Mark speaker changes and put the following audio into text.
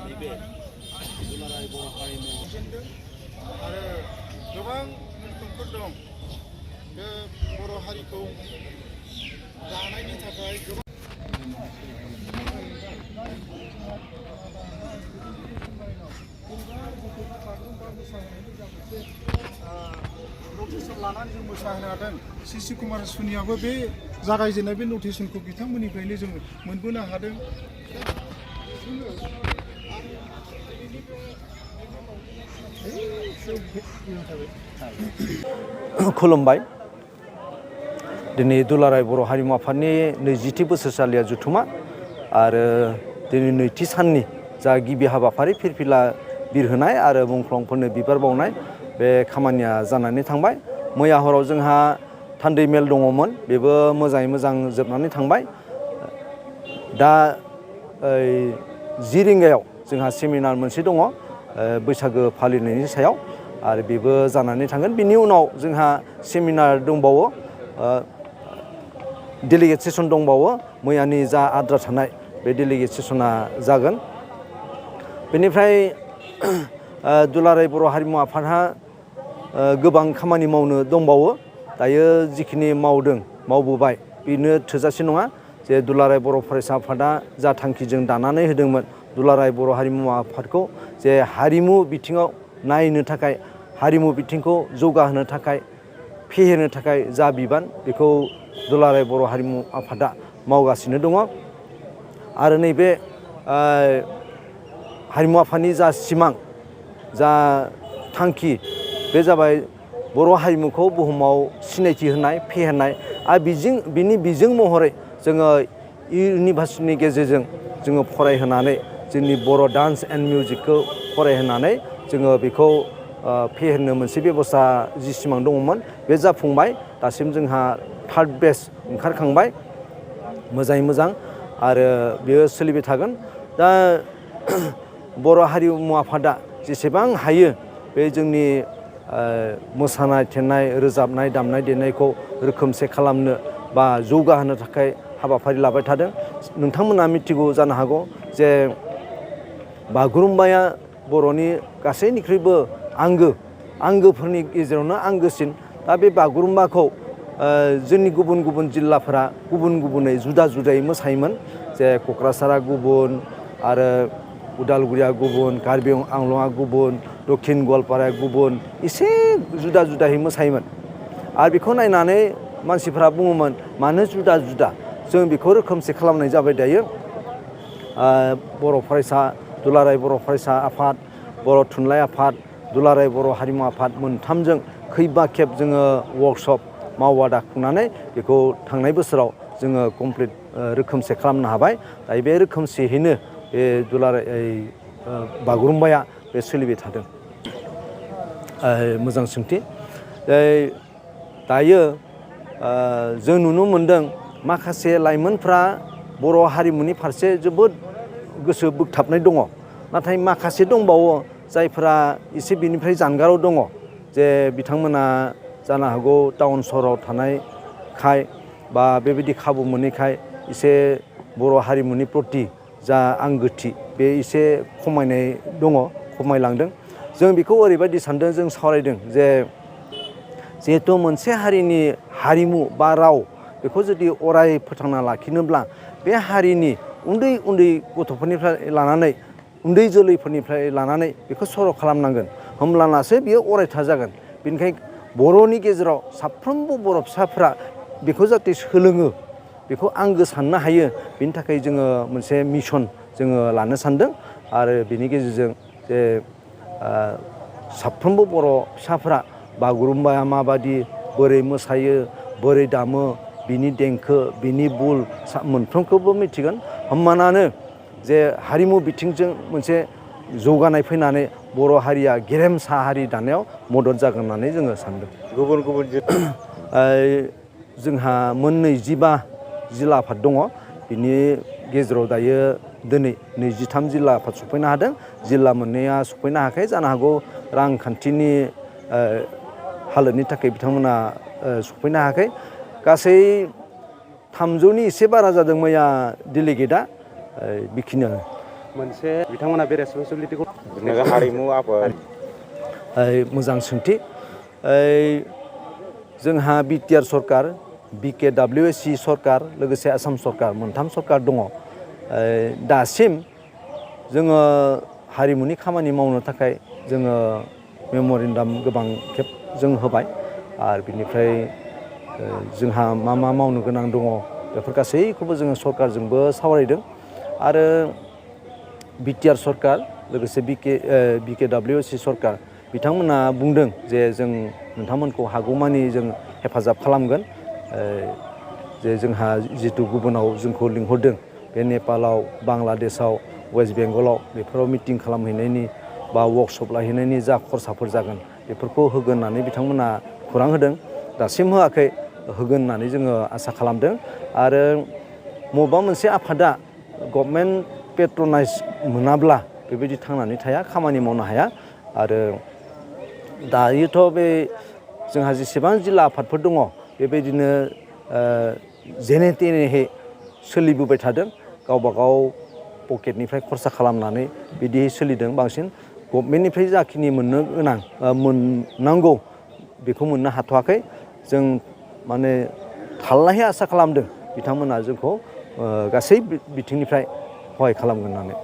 Speaker 1: नैबे दुलाराय बर' हारिमु आरो गोबां मुंख्लंफोर दं बे बर' हारिखौ दानायनि थाखाय गोबां नटिसन लानानै जों मोसाहोनो हादों सिसि कुमार सुनियाबो बे जागायजेननाय बे नटिसनखौ बिथांमोननिफ्रायनो जों मोनबोनो हादों।
Speaker 2: खुलुमबाय। दिनै दुलाराय बर' हारिमु आफादनि 20थि बोसोरसालिया जथुमा आरो दिनै नैथि साननि जा गिबि हाबाफारि फिरफिला बिरहोनाय आरो मुंख्लंफोरनो बिबार बावनाय बे खामानिया जानानै थांबाय। मैया हराव जोंहा थान्दै मेल दङमोन, बेबो मोजाङै मोजां जोबनानै थांबाय। दा 10 रिंगायाव जोंहा सेमिनार मोनसे दङ बैसागो फालिनायनि सायाव आरो बेबो जानानै थांगोन। बिनि उनाव जोंहा सेमिनार दंबावो, डेलिगेट सेसन दंबावो। मैयानि जा आद्रा थानाय बे डेलिगेट सेसना जागोन। बेनिफ्राय दुलाराय बर' हारिमु आफादहा गोबां खामानि मावनो दंबावो। दायो जिखिनि मावबोबाय बेनो थोजासे नङा। जे दुलाराय बर' फरायसा आफादा जा थांखिजों दानानै होदोंमोन दुलाराय बर' हारिमु आफादखौ जे हारिमु बिथिङाव नायनो थाखाय, हारिमु बिथिंखौ जौगाहोनो थाखाय, फेहेरनो थाखाय जा बिबान बेखौ दुलाराय बर' हारिमु आफादा मावगासिनो दङ। आरो नैबे हारिमु आफादनि जा सिमां, जा थांखि, बे जाबाय बर' हारिमुखौ बुहुमाव सिनायथि होनाय, फेहेरनाय आरो बिनि बिजों महरै जोङो इउनिभार्सिटिनि गेजेरजों जोङो फरायहोनानै जोंनि बर' डान्स एन्ड मिउजिकखौ फरायहोनानै जोङो बेखौ फेहेरनो मोनसे बेबस्था जि सिमां दङमोन बे जाफुंबाय। दासिम जोंहा 3rd बेच ओंखारखांबाय मोजाङै मोजां आरो बेयो सोलिबाय थागोन। दा बर' हारिमु आफादा जेसेबां हायो बे जोंनि मोसानाय, थेनाय, रोजाबनाय, दामनाय देनायखौ रोखोमसे खालामनो बा जौगाहोनो थाखाय हाबाफारि लाबाय थादों। नोंथांमोना मिथिगौ जानो हागौ जे बागुरुम्बाया बर'नि गासैनिख्रुइबो आंगोफोरनि गेजेरावनो आंगोसिन। दा बे बागुरुम्बाखौ जोंनि गुबुन गुबुन जिल्लाफोरा गुबुन गुबुनै जुदा जुदायै मोसायोमोन। जे क'क्राझारा गुबुन आरो उदालगुरिया गुबुन, कार्बि आंलंआ गुबुन, दक्षिण गवालपाराया गुबुन, एसे जुदा जुदायै मोसायोमोन। आरो बेखौ नायनानै मानसिफ्रा बुङोमोन मानो जुदा जुदा, जों बेखौ रोखोमसे खालामनाय जाबाय दायो। दुलाराय बर' फरायसा आफाद, बर' थुनलाइ आफाद, दुलाराय बर' हारिमु आफाद मोनथामजों खैबा खेब जोङो वर्कशप मावबादा खुंनानै बेखौ थांनाय बोसोराव जोङो कमप्लिट रोखोमसे खालामनो हाबाय। दायो बे रोखोमसेयैनो बे दुलाराय बागुरुम्बाया बे सोलिबाय थादों। मोजां सोंथि। दायो जों नुनो मोनदों माखासे लाइमोनफ्रा बर' हारिमुनि फारसे जोबोद गोसो बोगथाबनाय दङ। नाथाय माखासे दंबावो जायफ्रा एसे बिनिफ्राय जानगाराव दङ। जे बिथांमोना जानो हागौ टाउन सहराव थानायखाय बा बेबायदि खाबु मोनैखाय एसे बर' हारिमुनि प्रति जा आंगोथि बे एसे खमायनाय दङ, खमायलांदों। जों बेखौ ओरैबायदि सानदों, जों सावरायदों जे जिहेथु मोनसे हारिनि हारिमु बा राव बेखौ जुदि अराय फोथांना लाखिनोब्ला बे हारिनि उन्दै उन्दै गथ'फोरनिफ्राय लानानै, उन्दै जोलैफोरनिफ्राय लानानै बेखौ सर' खालामनांगोन। होमब्लानासो बियो अरायथा जागोन। बेनिखायनो बर'नि गेजेराव साफ्रोमबो बर' फिसाफ्रा बेखौ जाहाथे सोलोङो, बेखौ आंगो साननो हायो, बेनि थाखाय जोङो मोनसे मिशन जोङो लानो सानदों। आरो बेनि गेजेरजों जे साफ्रोमबो बर' फिसाफ्रा बागुरुम्बाया माबादि, बोरै मोसायो, बोरै दामो, बिनि देंखो, बिनि बुल मोनफ्रोमखौबो मिथिगोन। होमबानानो जे हारिमु बिथिंजों मोनसे जौगानाय फैनानै बर' हारिया गेरेमसा हारि दानायाव मदद जागोन होननानै जोङो सानदों।
Speaker 1: गुबुन गुबुन
Speaker 2: जोंहा मोन 25 जिल्ला आफाद दङ। बिनि गेजेराव दायो दिनै 23 जिल्ला आफाद सफैनो हादों। जिल्ला मोननैया सफैनो हायाखै, जानो हागौ रांखान्थिनि हालोदनि थाखाय बिथांमोना सफैनो हायाखै। गासै 300नि एसे बारा जादों मैया डेलिगेटआ। बेखिनियानो।
Speaker 3: मोनसे बिथांमोना बे रेसपन्सिबिलिटिखौ
Speaker 4: हारिमु आफाद
Speaker 2: मोजां सोंथि जोंहा बिटिआर सरकार BKWSC सरकार लोगोसे आसाम सरकार मोनथाम सरकार दङ दासिम जोङो हारिमुनि खामानि मावनो थाखाय जोङो मेम'रेन्डाम गोबां खेब जों होबाय आरो बिनिफ्राय जोंहा मा मावनो गोनां दङ बेफोर गासैखौबो जोङो सरकारजोंबो सावरायदों आरो बिटिआर सरकार लोगोसे BKWSC सरकार बिथांमोना बुंदों जे जों नोंथांमोनखौ हागौमानि जों हेफाजाब खालामगोन जे जोंहा जिथु गुबुनाव जोंखौ लिंहरदों बे नेपालाव बांलादेशआव वेस्ट बेंगलाव बेफोराव मिटिं खालामहैनायनि बा वर्कशप लाहैनायनि जा खरसाफोर जागोन बेफोरखौ होगोन होननानै बिथांमोना खौरां होदों दासिम होआखै होगोन होननानै जोङो आसा खालामदों आरो बबेबा मोनसे आफादा गभर्नमेन्ट पेट्रनाइज मोनाब्ला बेबायदि थांनानै थाया खामानि मावनो हाया आरो दायोथ' बे जोंहा जेसेबां जिल्ला आफादफोर दङ बेबायदिनो जेने थेनेहै सोलिबोबाय थादों गावबा गाव पकेटनिफ्राय खरसा खालामनानै बिदिहै सोलिदों बांसिन गभर्नमेन्टनिफ्राय जाखिनि मोननो गोनां मोननांगौ बेखौ मोननो हाथ'वाखै जों माने थाल्लायै आसा खालामदों बिथांमोना जोंखौ गासै बिथिंनिफ्राय सहाय खालामगोन होननानै